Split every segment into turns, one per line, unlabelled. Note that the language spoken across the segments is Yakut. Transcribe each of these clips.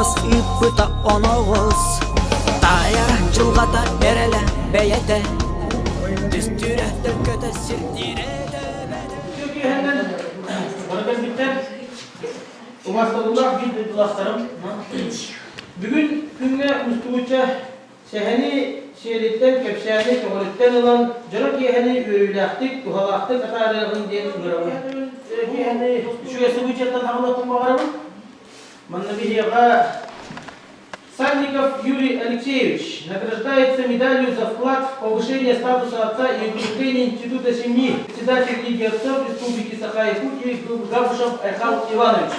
Оноҕос ыыппыта оноҕос Таайара дьылҕата эрэлэ бэйэтэ Түстүүрэ төлкөтө сирдиирэ
Үтүө бары кэлбиттэр убастабыллаах биир дойдулаахтарым бүгүн күҥҥэ мустубучча Сэһэни сиэлиттэн, кэпсээни көҕүлүттэн ылан, дьоро киэһэни үөрүүлээхтик, туһалаахтык атаарыаҕыҥ диэн ыҥырабын. Киэһэни үчүгэй событиеттан хаҕылыахпын баҕарабын. Манна биһиэхэ Сальников Юрий Алексеевич награждается медалью за вклад в повышение статуса отца и укрепление института семьи. Председатель Лиги отцов Республики Саха-Якутии Габышев Айхал Иванович.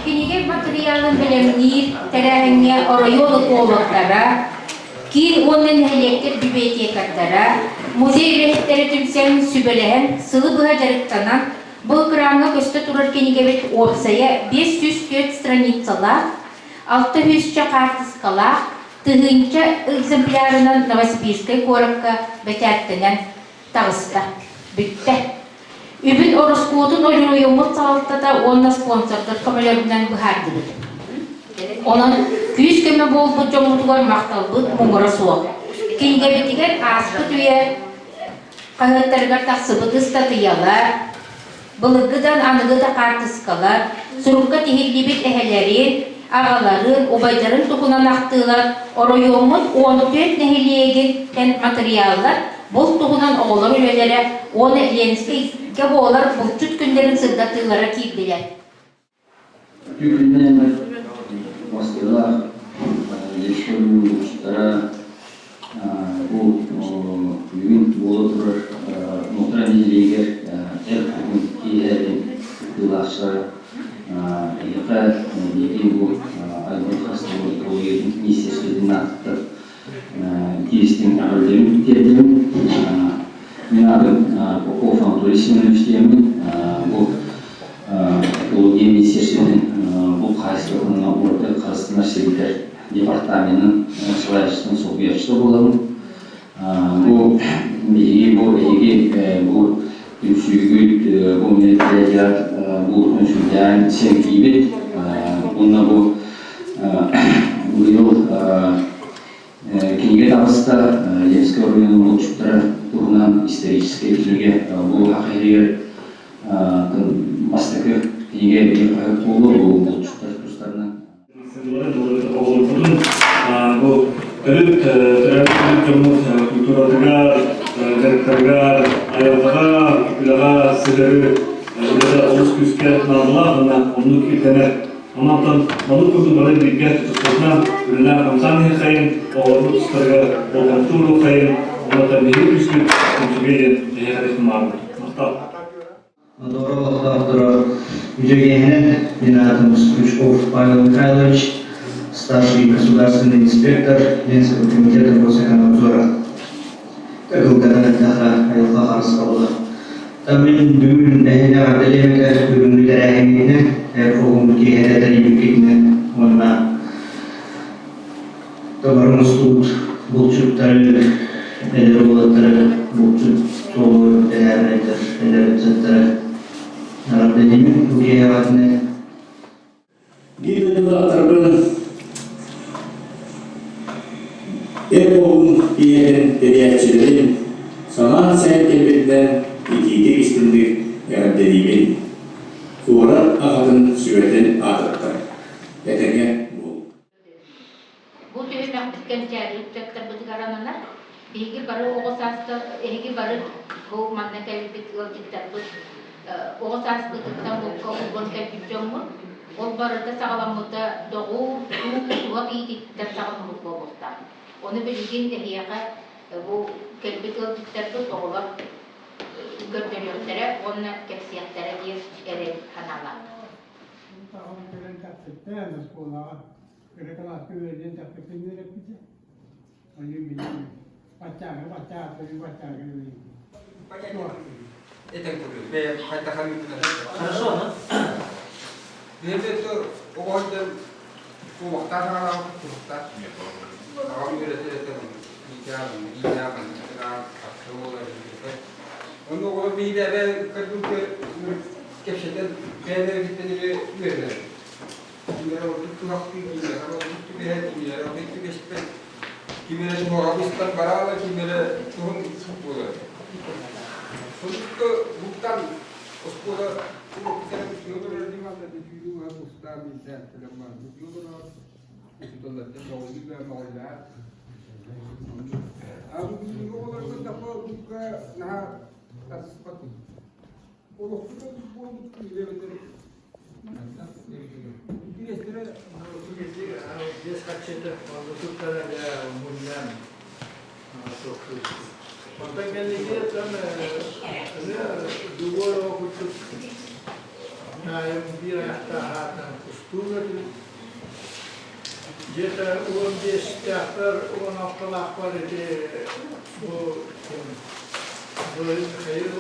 Кинигэ матырыйаалын бэлэмниир тэрээһиҥҥэ оройуон экологтара, киин уонна нэһилиэктэр библиотекардара, музей үлэһиттэрэ түмсэн, сүбэлэһэн, сылы быһа дьарыктанан, бу экраҥҥа көстө турар кинигэбит уопсайа 504 страницалаах, 600 хаартыскалаах, тыһыынча экземплярынан Новосибирскай куоракка бэчээттэнэн таҕыста. Бүттэ. Үбүн ороскуотун оройуоммут салалтата уонна спонсордар көмөлөрүнэн быһаардыбыт. Онон күүс-көмө буолбут дьоммутугар махталбыт муҥура суох. Кинигэбитигэр ааспыт үйэ хаһыаттарыгар тахсыбыт ыстатыйалар, былыргыдан аныгы да хаартыскалар, сурукка тиһиллибит эһэлэрин, аҕаларын, убайдарын туһунан ахтыылар, оройуоммут 14 нэһилиэгиттэн матырыйааллар, булт туһунан оҕолор үлэлэрэ уонна Ленскэйгэ буолар булчут күннэрин сырдатыылара киирдилэр.
Үтүө күнүнэн Москвалаах Ленскэй булчуттара бу бүгүн буола турар Нуутра нэһилиэгэр эр хоһуун киэһэтин кыттыылаахчылара эһиэхэ биһиги бу айылҕа харыстабылын экологиятын министерствотын аатыттан итии-истиҥ эҕэрдэлэрин тиэрдэбин. Мин аатым Попов Анатолий Семенович диэммин. Бу экология министерствотын бу хаһаайыстыбатын ураты харыстанар сирдэр департаменын салайааччытын солбуйааччыта буолабын. Бу биһиги бу эһиги бу түмсүүгүт бу мероприятият бу сүрдээн сэргиибит. Уонна бу быйыл кинигэ таҕыста Ленскэй оройуонун булчуттара туһунан историческай кинигэ бу саха иһигэр бастакы кинигэ биир хаһыат буолуо бу булчуттар тустарынан.
Оҕолорбутун бу төрүт төрөөбүт дьоммут культуратыгар, дьарыктарыгар, айылҕаҕа, үлэҕэ сыһыары үлэтэ олус күүскэ наадалаах уонна оннук ирдэнэр. Онон оннук курдук бары бииргэ тутуспутунан үлэлээн-хамсаан иһиэххэйин, оҕолорбут тустарыгар болҕомто ууруоххайын, онон биһиги күүспүт түмсүүгэ диэн эһиэхэ этим Махтал.
Дора олохтоохторо үтүөгэһинэн мин аатым Стручков Павел Михайлович, старший государственный инспектор Ленского комитета Госэконадзора. Кылгатан эттэххэ, айылҕа харыстабыла. Мин бүгүн эһиги эҕэрдэлиэм этэ бүгүҥҥү тэрээһиҥҥитинэн, эр хоһуун киэһэтэ тэрийбиккитинэн уонна Товары мустубут булчуттары, эдэр уолаттары булчут суолу тэрээбэттэр, эдэр ыччаттары эҕэрдэлиибин бу киэһэҕитинэн.
Биир дойдулаахтарбын эр хоһуун ийэтин тэрийээччилэрин санаан сээн кэлбитинэн итиитик истинник эҕэрдэлиибин. Куорат аҕатын сүбэтин аатыттан. Этэҥҥэ буол.
Бу түһүмэхпит кэнчээри ыччаттарбытыгар ананар. Биһиги бары оҕо сааста, эһиги бары бу манна кэлбит ыалдьыттарбыт оҕо сааспытыттан булка уган кэлбит дьоммут. Ол барыта саҕаламмыта доҕуур, туу, туһах иититтэн саҕаламмыт буолуохтаах. Ону билигин эһиэхэ бу кэлбит ыалдьыттарбыт оҕолор көрдөрүөхтэрэ уонна кэпсиэхтэрэ диэн эрэл санаалаахпыт.
Аҕам кэлэн тахсыттаан оскуолаҕа кыра кылааска үөрэнэн тахсыттан үөрэппитэ. Ону билигин баччааҥҥы баччааҥҥы баччааҥҥы билигин.
Этэн көрүө. Бэйэм хайдах саныыбынан.
Хорошо, ну?
Биһиги оҕо сылдьан куобахтаах саҥалаабыт куобахтаах. Аҕам үөрэтэр этэ Онно оҕолор биһиги эбээ ыккардыгы кэпсэтэн бэйэлэригиттэн эмиэ үөрэнэр. Кимнэрэ ордук туһахтыы, кимнэрэ ордук түбэһэр, кимнэрэ ордук түбэспэт. Ким эрэ туһаҕа быстар бараала, ким эрэ туһун буолар. Сонукка буктан оскуола
Онтон кэнники дугуор курдук Наайым биир айахтаах аатынан кустуур этим. Где-то 15-тээхпэр, 16-лаахпар ити бу ким Михаил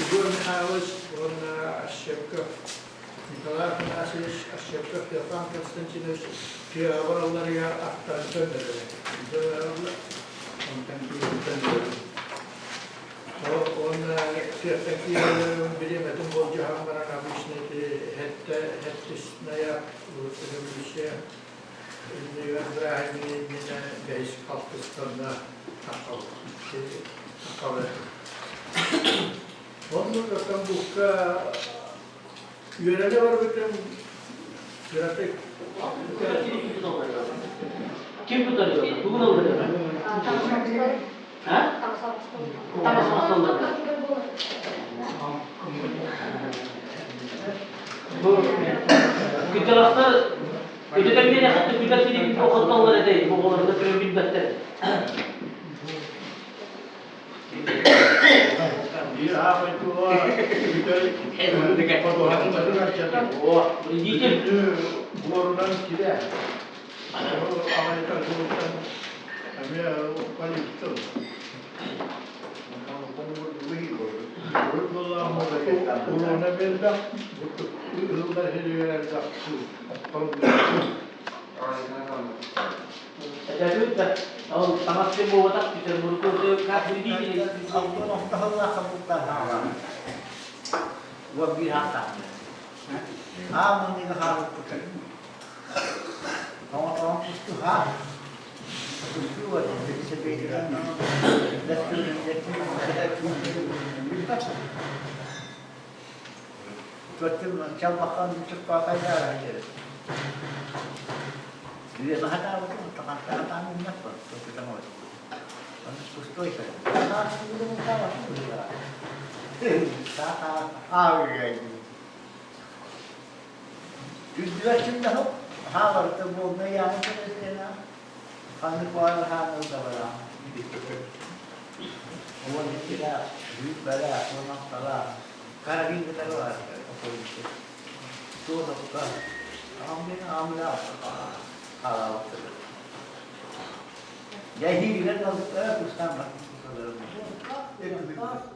Егор Михайлович уонна Ощепков Николай Афанасьевич Ощепков Феофан Константинович тыаҕа баралларыгар аттарын көннөрөллөр. Онтон киирэн көннөрөллөр. Уонна тыаттан киирэллэрин бириэмэтин болдьоһон баран обычно ити сэттэ сэттисная революция иннигэр бырааһынньык иннинэ бэһис алтыстарна таххалар. Оннук оттон букка үөрэнэ барбытым кыратык.
Ким тутар? Тугун алларар? А? Таҥас оҥостоллор. Бу кырдьаҕастар өтөтөн биэриэххэ күтэр сирин охоттоллор этэй, оҕолорго түрүн билбэттэр. Вредитель.
Буорунан кирэ. Аҕайта суруктан эмиэ полиция. Уруона белдах, ылдар хиригер элбэх
Это ол таҥас буолбатах Петербургу как вредители.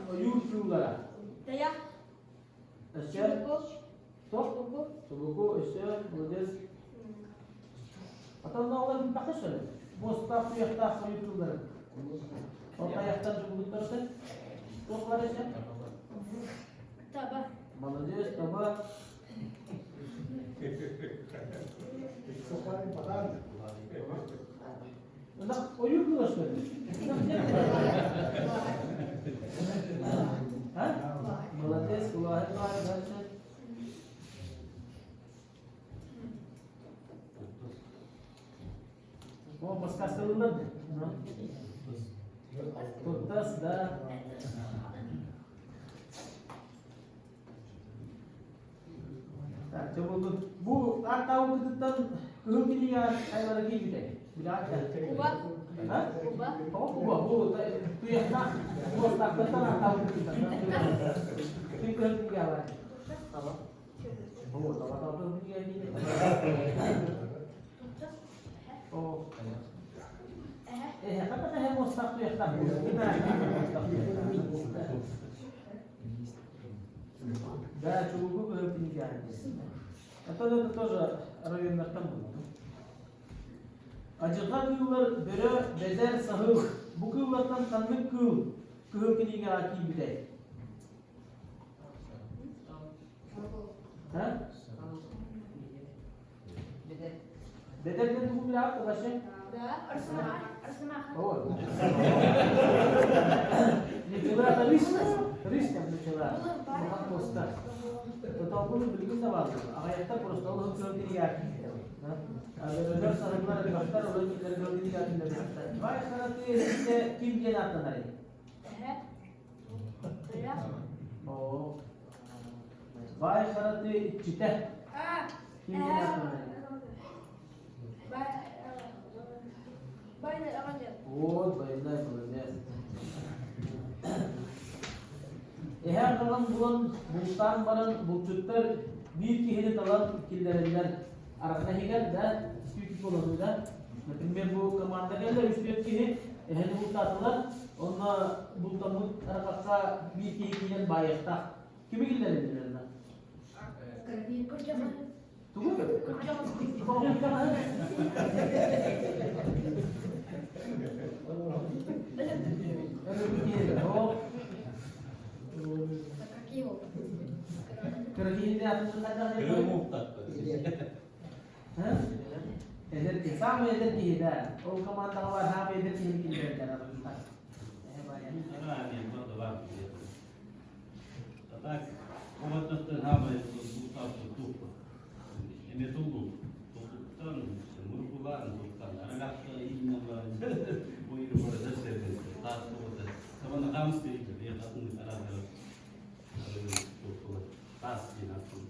Ойуур кыыллара. Өссө Туох? Субуку, өссө молодец. Атаннаҕалар билбэххэ сөп. Муостаах, туйахтаах ойуур кыыллары. Ол тайахтан дьуллуттарыттан туох бар өссө?
Таба.
Молодец, таба. Ынах ойуур кыыла что ли? А? Молодец, кулаһын баар, дальше. О, подсказка ылыннар да? Туртас, да. Так, дьэ буоллун. Бу ааттаабыккытыттан кыһыл кинигэ айлара киирбитэ. Билэҕит
Куба.
А?
Куба.
Тоҕо куба? Бу туйахтаах, муостаахтартан ааттаабыккытыттан. Ким кыһыл кинигэ алар? Да, чулугу Это это тоже районнартан булду. Адьырҕа кыыллар бөрө, бэдэр, саһыл. Бу кыыллартан ханнык кыыл кыһыл кинигэҕэ киирбитэй? А? Бэдэр диэн тугу билэҕит вообще?
Да, Арсамаха.
Начала рыс, рыс там начала. Просто. Толкуну билигин да баар. Аҕыйахтар просто ол кыыл кинигэҕэ киирбитэ. Бөрөлөр, саһыллар, элбэхтэр, олор кинилэр кыыл кинигэҕэ киирбэтэхтэр. Баай хараты ким диэн ааттанарый? Оо. Баай хараты иччитэ. Ким диэн ааттанарый? Вот, военная молодец. Эһэ аҕалан булан, бултаан баран булчуттар биир киһини талан киллэрэллэр. Арахна иһигэр да, үстүү буолан да. Например, бу команда кэллэ үстүөт киһи эһэни бултаатылар, онно бултаммыт арахахха биир киһи киирэн баайыахтаах. Кими киллэрэллэр да? Тугу? Самый эдэр киһи да, ол командаҕа бар хаамай эдэр киһи киллэрэллэр.
Так, оҕототтон хаамай бултаабыт Эмиэ туллук. Туллуктан, мургулаан, тултан, арагахта именно Табана хамыс дейді, атын арада тас дейін атын.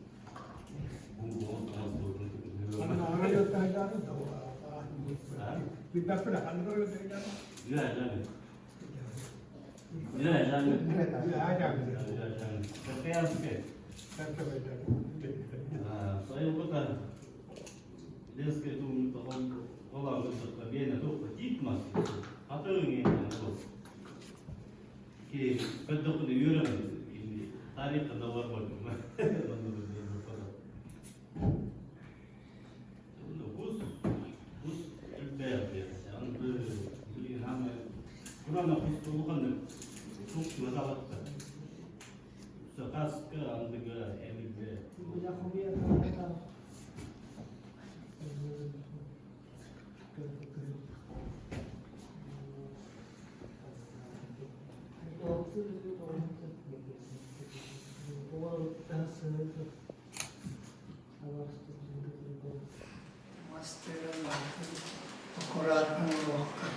Аккуратно уруокка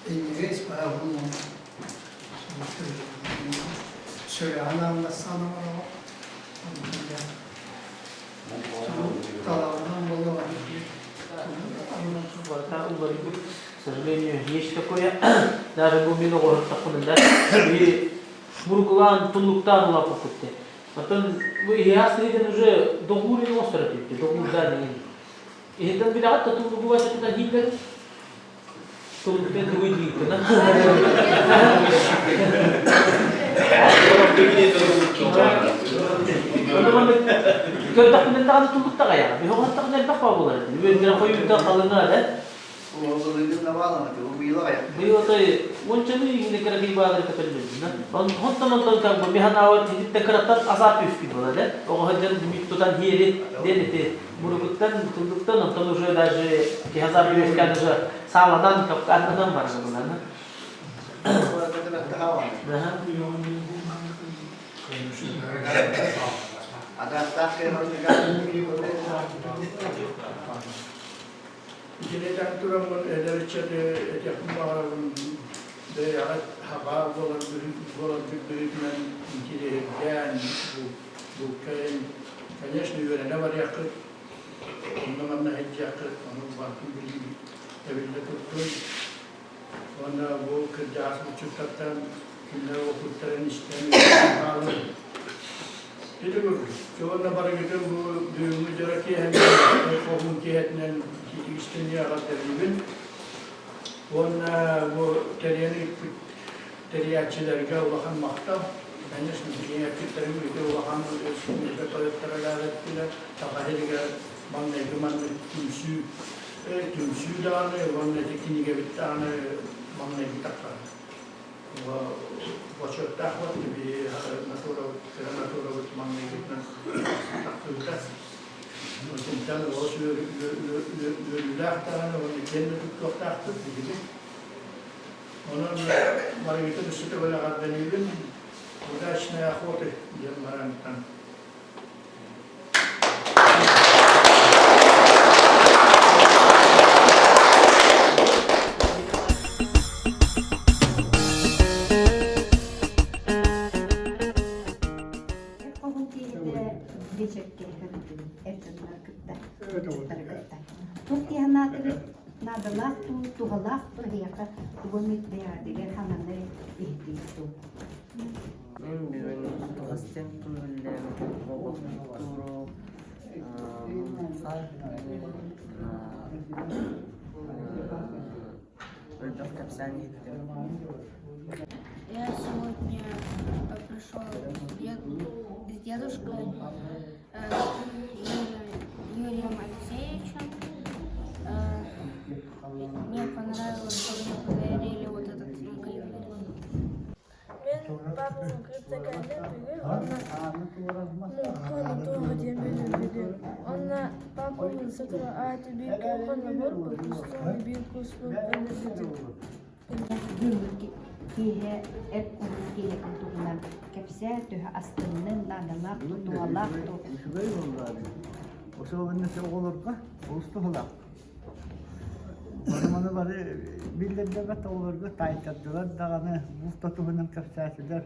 иннигээс баһабын сүрэҕин аллассан оҥороҕут талаҕынан буолуо
К сожалению, есть такое. Даже бу мин оҕоһуттахпына да, и мурукулаан, туллуктаан улааппыппыт те. Оттон бу иһиас сырыытын уже доҕуур оҥостор этибит, доҕуурдаан деген. Иһиттэн билэҕит да туллугу баччатынан дииллэр. Туллуктан тугуй дииттэн. Көрдөхпүнэн даҕаны туллуктаҕайаҕа. Биһоҕоттахына элбэх баа буолар этин. Үөргэрэ хойуута халыҥа да. Быйыл уончаны иҥини кыракый баалары көтөллөрүнэ. Онтон онтон как бы механауар тититтен кыраттан азарт үскүн була да. Оҕо дьон тутан хиэри диэн ити муругуттан туллуктан онтон уже даже киһи азарт үөскээн уже сааланан капканнанан барар булана.
Итини этэн тураммын эдэр ыччаты этиэхпин баҕарабын, бэйэҕит хабаа буолар буоларгыт быһыытынан интириэһиргээн, булкайын, конечно, үөрэнэ барыаххыт, онно-манна сылдьыаххыт, ону барытын билии эбиллэ турдун. Уонна бу кырдьаҕас булчуттартан кинилэр уопуттарын истэн хаалын. Ити курдук, уонна барыгытын бу бүгүҥҥү дьоро киэһэнэн, хоһуун киэһэтинэн истиҥник эҕэрдэлиибин. Уонна бу тэрийэн ыыппыт тэрийээччилэргэ улахан махтал. Конечно, билиҥэппиттэрин ити улахан республика тойотторо үлэлэттилэр. Саха сиригэр маҥнайгы маннык түмсүү, түмсүү даҕаны уонна ити кинигэбит даҕаны маҥнайгы таххар. Бочуоттаах вот биһи натурабыт, кыра натурабыт маҥнайгытынан тахсыбыта. Итинтэн олус үөрүүлээх даҕаны уонна киэн да туттуохтаахпыт биһиги. Онон барыгытын өссө төгүл эҕэрдэлиибин. Удачной охоты диэн барантан.
Хоһун киһитэ вечеркэ эр дьоннор кытта, булчуттары кытта. Туох дии санаатыгыт? Наадалаах дуу, туһалаах дуу эһиэхэ тугу эмит бэйэҕитигэр сананы иһиттигит дуу?
Мин бүгүн туһастен көҥүллээн оҕолору мунха элбэх кэпсээн иһиттим.
Я сегодня пришел с дедушкой Юрием Алексеевичем. Мне понравилось, что мне подарили вот этот календарь.
Мин папам кытта кэллим бүгүн уонна муҥханы туоһу диэн бөлүргүтүм. Онно папам сотору ааты биир хоннобор кустуун биир куспун өлөрбүтүм.
Бүгүҥҥү киэһэ эр курдук киэһэтин туһунан кэпсээ, төһө астынныҥ, наадалаах дуу, туһалаах дуу?
Үчүгэй буолла Особенно оҕолорго олус туһалаах. Бары маны бары биллэрдэбэт оҕолорго таайтардылар даҕаны булт туһунан кэпсээтилэр.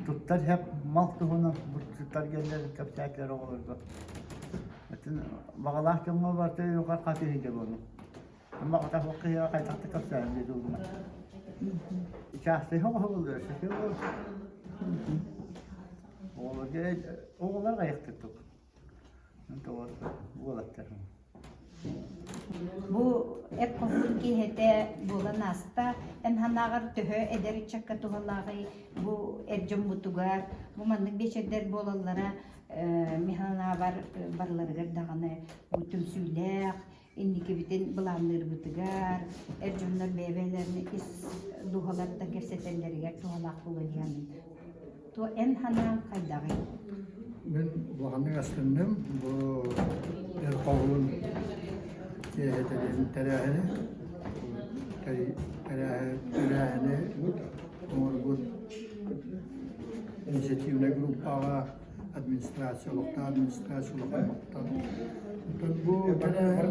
Туттар хэп мал туһунан булчуттар кэллэр кэпсээтилэр оҕолорго. Атын баҕалаах дьоҥҥо барыта юхар хатыһыйда буолу. Махта кыһыа хайдахта кэпсээн диэтулуна. Частый хоһоллор, Оҕолорго оҕолор айахтыттык. Уолаттар.
Бу эр хоһуун киэһэтэ буолан ааста. Эн санааҕар төһө эдэр ыччакка туһалааҕый бу эр дьоммутугар бу маннык биэчэрдэр буолаллара мин санаабар барыларыгар даҕаны бу түмсүүлээх инникибитин былаанныырбытыгар эр дьоннор бэйэ-бэйэлэрин ис дууһаларыттан кэпсэтэллэригэр туһалаах буолуо диэн То эн санааҥ хайдаҕый?
Мин улаханнык астынным бу эр хоһуун киэһэтэлин тэрээһини тэрээһини оҥорбут инициативнай группаҕа администрация олохтоох администрация улахан махтал. Оттон бу тэрээһин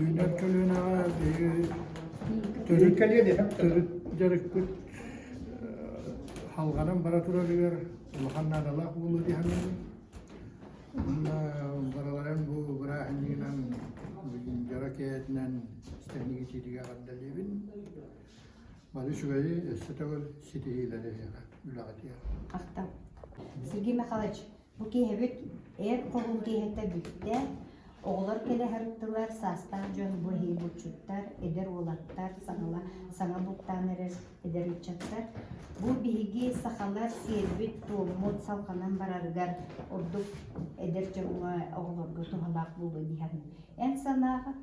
үүнэр көлүөнэҕэ биһиги төрүт төрүт дьарыкпыт Халҕанан бара турарыгар улахан наадалаах буолуо дии саныыбын. Уонна барыларын бу бырааһынньыгынан дьоро киэһэтинэн истэһинигитиитигэр эҕэрдэлиибин. Бары үчүгэйи өссө төгүл ситиһиилэри эһиэхэ үлэҕитигэр.
Ахтан. Сергей Михайлович, Бу киэһэбит эр хоһуун киэһэтэ бүттэ. Оҕолор кэлэ сырыттылар, саастаах дьон бу эһиги булчуттар, эдэр уолаттар, саҥала саҥа бултаан эрэр эдэр ыччаттар. Бу биһиги сахалар сиэрбит, туоммут салҕанан барарыгар ордук эдэр дьоҥҥо, оҕолорго туһалаах буолуо дии саныыбын. Эн санааҕар?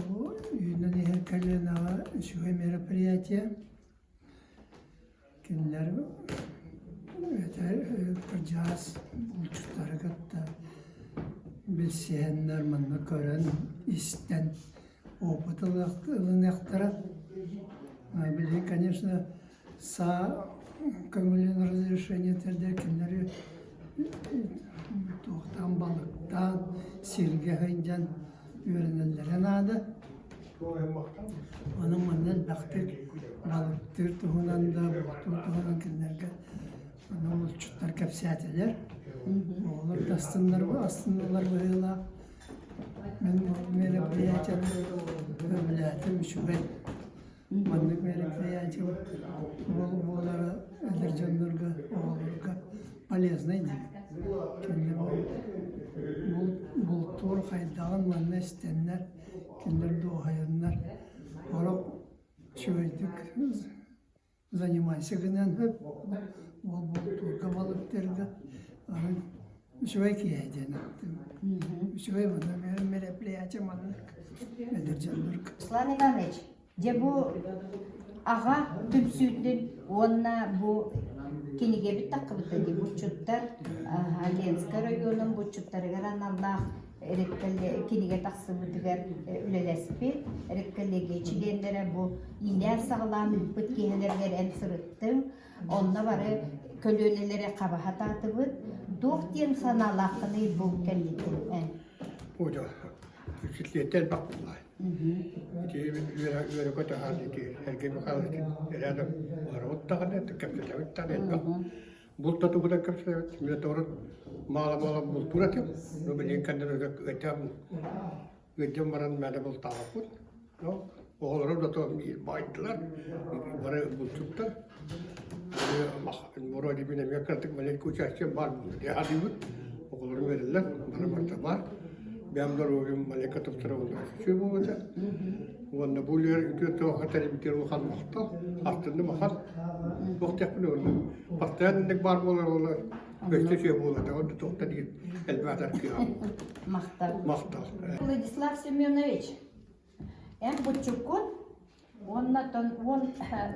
Бу үүнэн иһэр көлүөнэҕэ үчүгэй мероприятие. Кинилэр кырдьаҕас булчуттары кытта билсиһэннэр манна көрөн, истэн опыт ылыныахтара. Билигин, конечно, саа көҥүлүн разрешение тэрдэр кинилэри туохтаан балыктаан сиргэ сылдьан үөрэнэллэрэ наада. Онон манна элбэхтик балыктыыр туһунан да, бултуур туһунан кинилэргэ аны булчуттар кэпсээтилэр. Оҕолор да астыннар астыннылар быһыылаах. Мин бу мероприятияны сөбүлээтим, үчүгэй. Маннык мероприятие буолара эдэр дьоннорго, оҕолорго. полезнай диибин. Кинилэр бултуур хайдаҕын манна истэннэр, кинилэр дуоһайаннар олох үчүгэйдик занимайся гынан сөп ол бултуурга балыктыырга аны үчүгэй киһи диэн ааттыыбын. Үчүгэй манна мероприятие маннык эдэр дьоннорго.
Руслан Иванович, Дьэ бу аҕа түмсүүтүн уонна бу кинигэбит таххыбыта дии булчуттар Ленскэй оройуонун булчуттарыгар аналлаах кинигэ тахсыбытыгар үлэлэспит редколлегия чилиэннэрэ бу иилээн-саҕалаан ыыппыт киэһэлэригэр эн сырыттыҥ онно бары көлүөнэлэри хаба сатаатыбыт туох диэн санаалааххыный бу кэнниттэн эн
Үчүллүөттэ элбэх буолла. Ити үөрэ көтөһөн ити Сергей Михайлович рядом олоробут даҕаны, кэпсэтэбит даҕаны элбэх. Булт да туһунан кэпсэтэбит. Мин урут маала-маала бултуур этим. Ну, билигин кэннэ ыалдьан ыалдьан баран мээнэ бултаабаппыт. Ну, оҕолорум да то байдылар, бары булчуттар. Вроде мин эмиэ кыратык маленький участие баар диэхадыыбыт. Оҕолорум үөрэллэр, бары барыта баар. Бэйэм доруобуйам маленько тупсара буолла үчүгэй буолбута. Уонна бу үлүгэр үтүө туохха тэрийбитигэр улахан махтал, астынным ахан. Туох диэхпин уонна постоянно инник баар буолар буолар өссө үчүгэй буолар онно туохта диир элбээтэр кыаҕа
Махтал.
Махтал.
Владислав Семенович, Эн булчуккун уонна оттон уон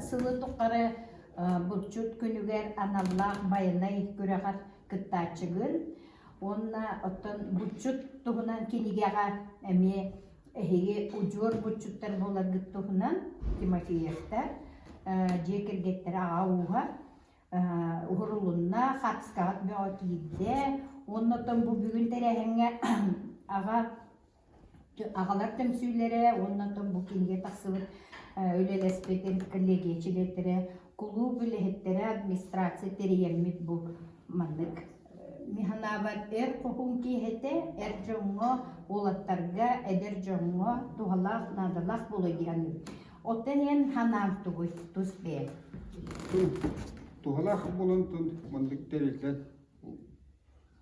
сылы тухары булчут күнүгэр аналлаах байанай күрэҕэр кыттааччыгын уонна оттон булчут туһунан кинигэҕэ эмиэ эһиги удьуор булчуттар буоларгыт туһунан Тимофеевтар дьиэ кэргэттэрэ аҕа ууһа уһурулунна, хаартыскаҕыт бөҕө киирдэ уонна оттон бу бүгүн тэрээһиҥҥэ аҕа Аҕалар түмсүүлэрэ уонна оттон бу кинигэ тахсыбыт үлэлэспит коллегия чилиэттэрэ, кулууп үлэһиттэрэ, администрация тэрийэммит бу маннык мин санаабар эр хоһуун киэһэтэ эр дьоҥҥо, уолаттарга, эдэр дьоҥҥо туһалаах, наадалаах буолуо дии саныыбын. Оттон эн санааҥ тугуй тус бэйэҥ?
Туһалаах буолан маннык тэриллэн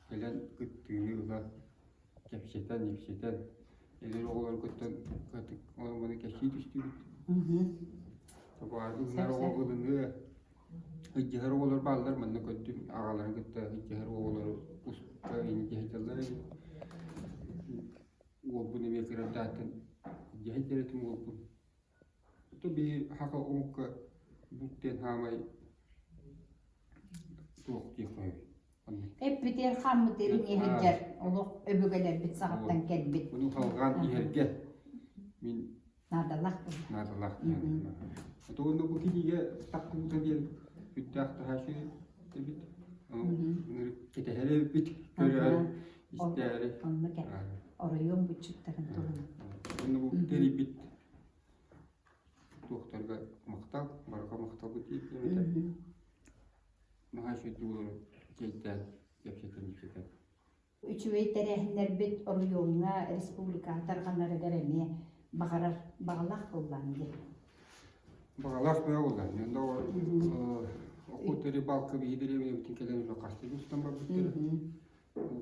кэлэн кыттыыны ыла кэпсэтэн, ипсэтэн, эдэр оҕолоргуттан ону кэпсии түстүбүт. Ылынар оҕо ылыныа, ыдьыһар оҕолор бааллар, манна көрдүм, аҕаларын кытта ыдьыһар оҕолору уста инники эбит. Уолбун эмиэ кырадааттан дьэһидэр этим уолбун. То биһи хака омукка булт диэн хаамай туох диэх
Эппитигэр хааммытыгар иҥиэ сылдьар олох өбүгэлэрбит саҕаттан кэлбит.
Ону халҕаан иһэргэ мин
наадалаах
наадалаах Отуонна бу кинигэ таххыбыта диэн сүрдээх таһааччы эбит. Кэтэһэр эбиппит көрөөр, истээри.
Оннук оройуон буччуттарын туһунан.
Онно бу тэрийбит туохтарга махтал, барҕа махталбыт тиийдэ. Наһаа үчүгэйдик олорон чэйдээн, кэпсэтэн-ипсэтэн.
Үчүгэй тэрээһиннэрбит оройуоҥҥа, республикаҕа тарҕанарыгар эмиэ баҕарар баҕалаах буоллаҕыҥ дии.
Баҕалаах бөҕө буоллаҕым. Онно охота рыбалка биһи дэриэбинэбитин кэлэн уже хастыы устан барбыттара.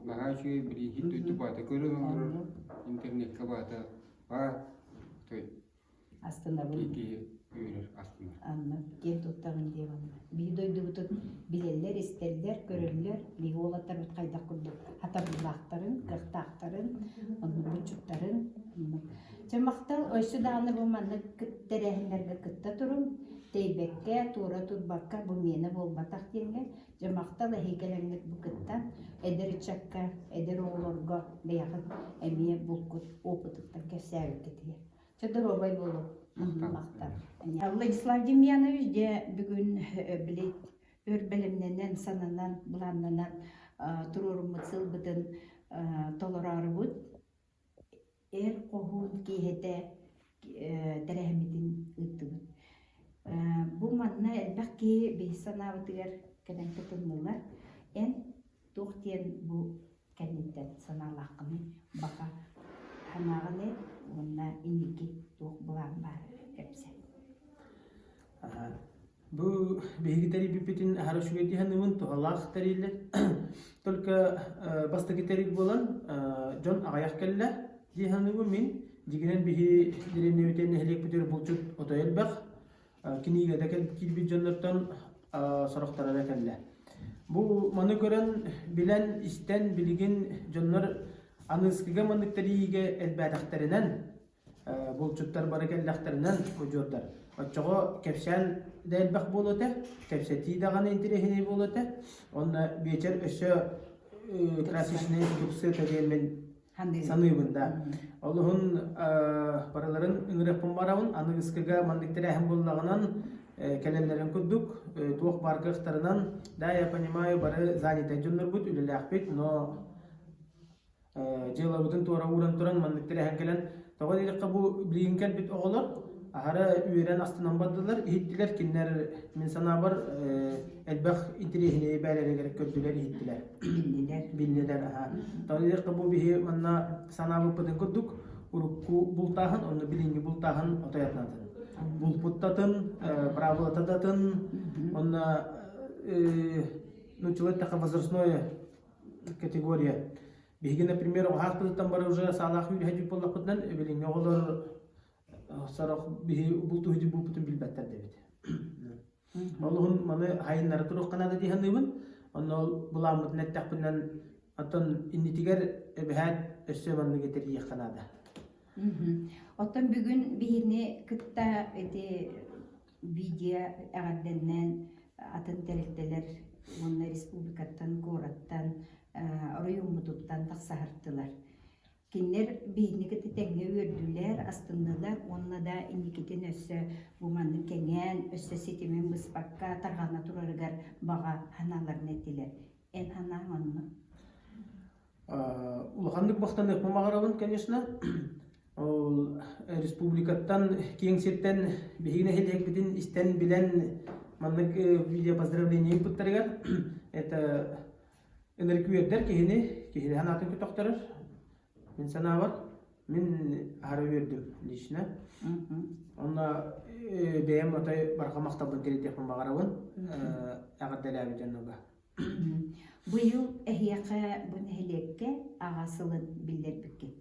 Наһаа үчүгэй билииһит дойду баата көрөн олорор, интернеккэ баата баар.
Астынабын.
Киһи үөрэр, астынар.
Анна, киэн туттабын диэ манна. Биһи дойдубутун билэллэр, истэллэр, көрөллөр. Биһи уолаттарбыт хайдах курдук хатабыллаахтарын, кыахтаахтарын, оннук буччуттарын. Чэ, махтал, өссө даҕаны бу маннык тэрээһиннэргэ кытта туруҥ. Тэйбэккэ, туора турбакка, бу миэнэ буолбатах диэҥҥэ. Дьэ, махтал эһиги кэлэҥҥит бу кыттан, эдэр ыччакка, эдэр оҕолорго бэйэҕит эмиэ булкут опытыттан кэпсээбиккитигэр. Чэ, доруобай буолуҥ. Махтал. Владислав Демьянович, дьэ, бүгүн били өр бэлэмнэнэн, сананан, былааннанан туруоруммут сылбытын толороорубут. Эр хоһуун киэһэтэ тэрээһиммитин ыыттыбыт. Бу манна элбэх киһи биһи санаабытыгар кэлэн кытыннылар. Эн туох диэн бу кэнниттэн санаалааххыный, баҕа санааҕын эн уонна инники туох былаан баар кэпсээ.
Бу биһиги тэрийбиппитин аһара үчүгэй дии саныыбын, туһалаах тэриллэр. Только бастакы тэрил буолан, дьон аҕыйах кэллэ дии саныыбын мин. Дьиҥинэн биһи дэриэбинэбитин нэһилиэкпитигэр булчут отой элбэх. Кинигэдэ киирбит дьоннортон сорохторо эрэ кэллэ. Бу маны көрөн, билэн, истэн билигин дьоннор аныыскыга маннык тэрийиигэ элбээтэхтэринэн булчуттар бары кэллэхтэринэн удьуордар. Оччоҕо кэпсээн да элбэх буолуо этэ, кэпсэтии даҕаны интэриэһинэй буолуо этэ. Онно биэчэр өссө красочный тупсыа диэн мин саныыбын да. Олуһун барыларын ыҥырыахпын барабын. Аныгыскыга маннык тэрээһин буоллаҕынан кэлэллэрин курдук туох баар кыахтарынан да я понимаю бары занятай дьоннорбут үлэлээхпит, но дьыалабытын туора ууран туран маннык тэрээһин кэлэн тоҕо диэтэххэ бу билигин кэлбит оҕолор аһара үөрэн астынан бардылар иһиттилэр кинилэр мин санаабар элбэх интэриэһинэйи бээлэригэр көрдүлэр иһиттилэр
биллилэр
биллилэр аха тоҕо диэтэххэ бу биһи манна санаабыппытын курдук урукку бултааһын онно билиҥҥи бултааһын отой атынатын булпуттатын правилататын онно нууччалыы эттэххэ возрастное категория. Биһиги, например, оҕо бары уже саалаах үүрүһэ буоллахпытынан, билиҥҥи оҕолор сорох биһи бултуһу булпутун билбэттэр дэбит. Ол маны хайыннара туруохха наада дии саныыбын. Онно ол былааммытын эттэхпинэн, оттон иннитигэр эбэһээт өссө маннык этэрийиэххэ наада.
Оттон бүгүн биһини кытта ити видео эҕэрдэннээн атын тэрилтэлэр уонна республикаттан, куораттан, оройуоммутуттан тахсаһыртылар. Кинилэр биһигини кытта тэҥҥэ үөрдүлэр, астыннылар уонна да инникитин өссө бу маннык кэҥээн, өссө ситимин быспакка тарҕана турарыгар баҕа санааларын эттилэр. Эн санааҥ онно?
Улаханнык махтаныахпын баҕарабын, конечно. Ол республикаттан, киэҥ сиртэн биһиги нэһилиэкпитин истэн, билэн маннык видео поздравление ыыппыттарыгар это ынырык үөрдэр киһини, киһини санаатын көтөхтөрөр. Мин санаабар, мин аһара үөрдүм лично. Онно бэйэм отой барҕа махталбын тириэрдиэхпин баҕарабын эҕэрдэлээбит дьоннорго.
Быйыл эһиэхэ бу нэһилиэккэ аҕа сылын биллэрбиккит.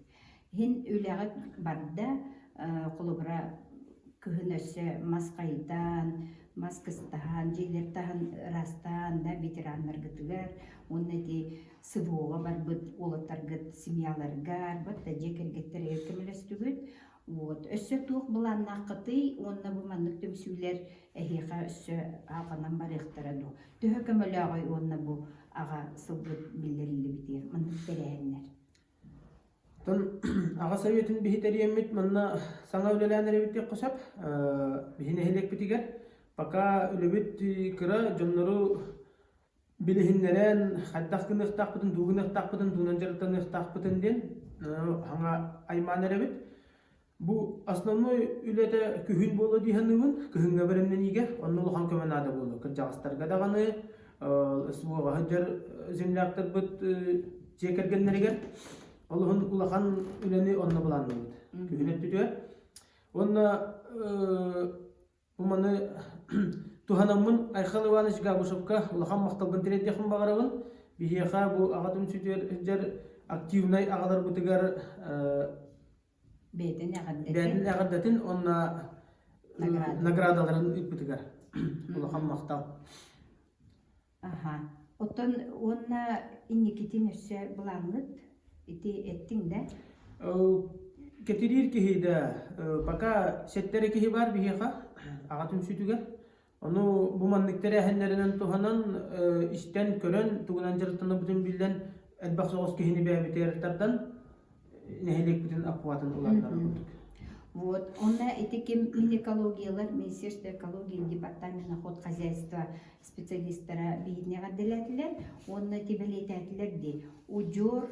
Иһин үлэҕит барда, холобура, кыһын өссө мас хайытан, мас кыстаһан, дьиэлэр таһын ыраастаан да ветераннаргытыгар уонна ити СВО-ҕа барбыт уолаттаргыт семьяларыгар, бат да дьиэ кэргэттэригэр көмөлөстүгүт. Вот. Өссө туох былааннааххытый уонна бу маннык түмсүүлэр эһиэхэ өссө алҕанан барыахтара дуо? Төһө көмөлөөҕүй уонна бу аҕа сылгыт биллэриллибитигэр маннык тэрээһиннэр?
Оттон аҕа советын биһи тэрийэммит манна саҥа үлэлээн эрэбит диэххэ сөп. Биһи нэһилиэкпитигэр пока үлэбит кыра дьоннору билиһиннэрэн хайдах гыныахтаахпытын, тугу гыныахтаахпытын, тугунан дьарыктаныахтаахпытын диэн хаҥа аймаан эрэбит. Бу основной үлэтэ күһүн буолуо дии саныыбын. Кыһыҥҥа бэлэмнэниигэ онно улахан көмө наада буолуо. Кырдьаҕастарга даҕаны СВО-ҕа сылдьар земляктарбыт дьиэ кэргэннэригэр олуһун улахан үлэни онно былаанныыбыт. Күһүн өттүтүгэр. Уонна Бу маны туһанаммын Айхал Иванович Габышевка улахан махталбын тириэрдиэхпин баҕарабын. Биһиэхэ бу аҕа түмсүүтүгэр сылдьар активнай аҕаларбытыгар
бэйэтин эҕэрдэтин
бэйэтин эҕэрдэтин уонна наградаларын ыыппытыгар улахан махтал.
Аха. Оттон уонна инникитин өссө былааҥҥыт ити эттиҥ да?
Кэтириир киһи да пока сэттэ киһи баар биһиэхэ аҕа түмсүүтүгэр. Ону бу маннык тэрээһиннэринэн туһанан истэн, көрөн, тугунан дьарыктанарбытын биллэн элбэх соҕус киһини бэйэбитигэр тардан нэһилиэкпитин охватын улаатынар курдук.
Вот, онно ити ким Минэкологиялар, Министерство экологии департамент охотхозяйства специалистара биһигини эҕэрдэлээтилэр уонна ити бэлиэтээтилэр дии удьуор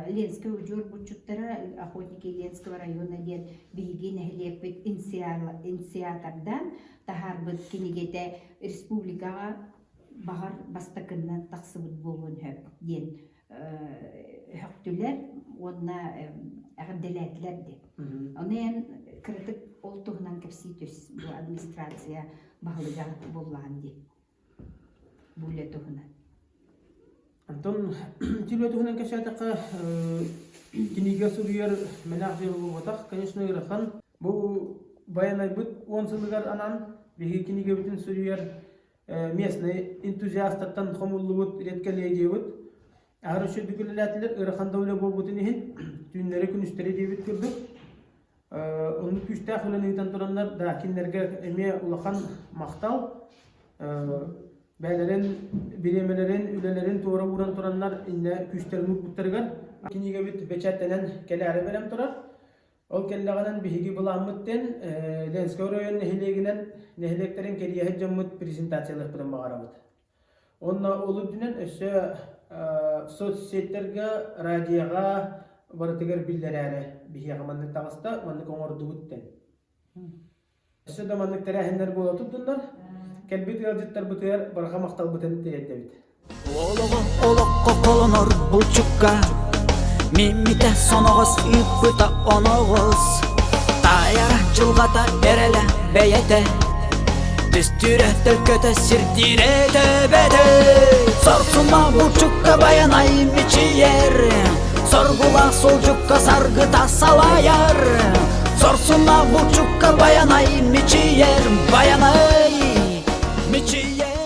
Ленскэй удьуор булчуттара охотники Ленского района диэн биһиги нэһилиэкпит инициатордаан таһаарбыт кинигэтэ республикаҕа баҕар бастакыннан тахсыбыт буолуон сөп диэн өһөхтүлэр уонна эҕэрдэлээтилэр дии. Ону эн кыратык ол туһунан кэпсии түс бу администрация. баһылыга буоллаҕын дии бу үлэ туһунан.
Онтон ити үлэ туһунан кэпсээтэххэ, кинигэ суруйар мэлээх дьыала буолбатах, конечно, ыарахан. Бу Байанайбыт уон сылыгар анаан биһиги кинигэбитин суруйар местный энтузиастартан хомуллубут редколлегиябыт аһары үчүгэй үлэлээтилэр, ыарахан да үлэ буолбутун иһин түүннэри-күнүстэри диэбит курдук Оннук күүстээх үлэни ыытан тураннар, да, кинилэргэ эмиэ улахан махтал. Бэйэлэрин бириэмэлэрин, үлэлэрин туора ууран тураннар иннэ күүстэрин уурбуттарыгар кинигэбит бэчээттэнэн кэлээри бэлэм турар. Ол кэллэҕинэн биһиги былааммыт диэн Ленскэй оройуон нэһилиэгинэн нэһилиэктэрин кэриэһит дьоммут презентациялыахпытын баҕарабыт. Уонна ол үрдүнэн өссө соцсеттэргэ, радиоҕа барытыгар биллэрээри биһиэхэ маннык таҕыста, маннык оҥордубут диэн. Өссө да маннык тэрээһиннэр буола турдуннар. Кэлбит ыалдьыттарбытыгар барҕа махталбытын тириэрдэбит.
Олоҕу олоххо холонор булчукка Миммитэ соноҕос ыыппыта оноҕос Таайара дьылҕата эрэлэ бэйэтэ Түстүүрэ төлкөтө сирдиирэ төбөтө Сорсума булчукка байанай мичийэр Соргулаах суолдьукка саргыта салайар Сорсума булчукка байанай мичийэр Байанай мичийэр.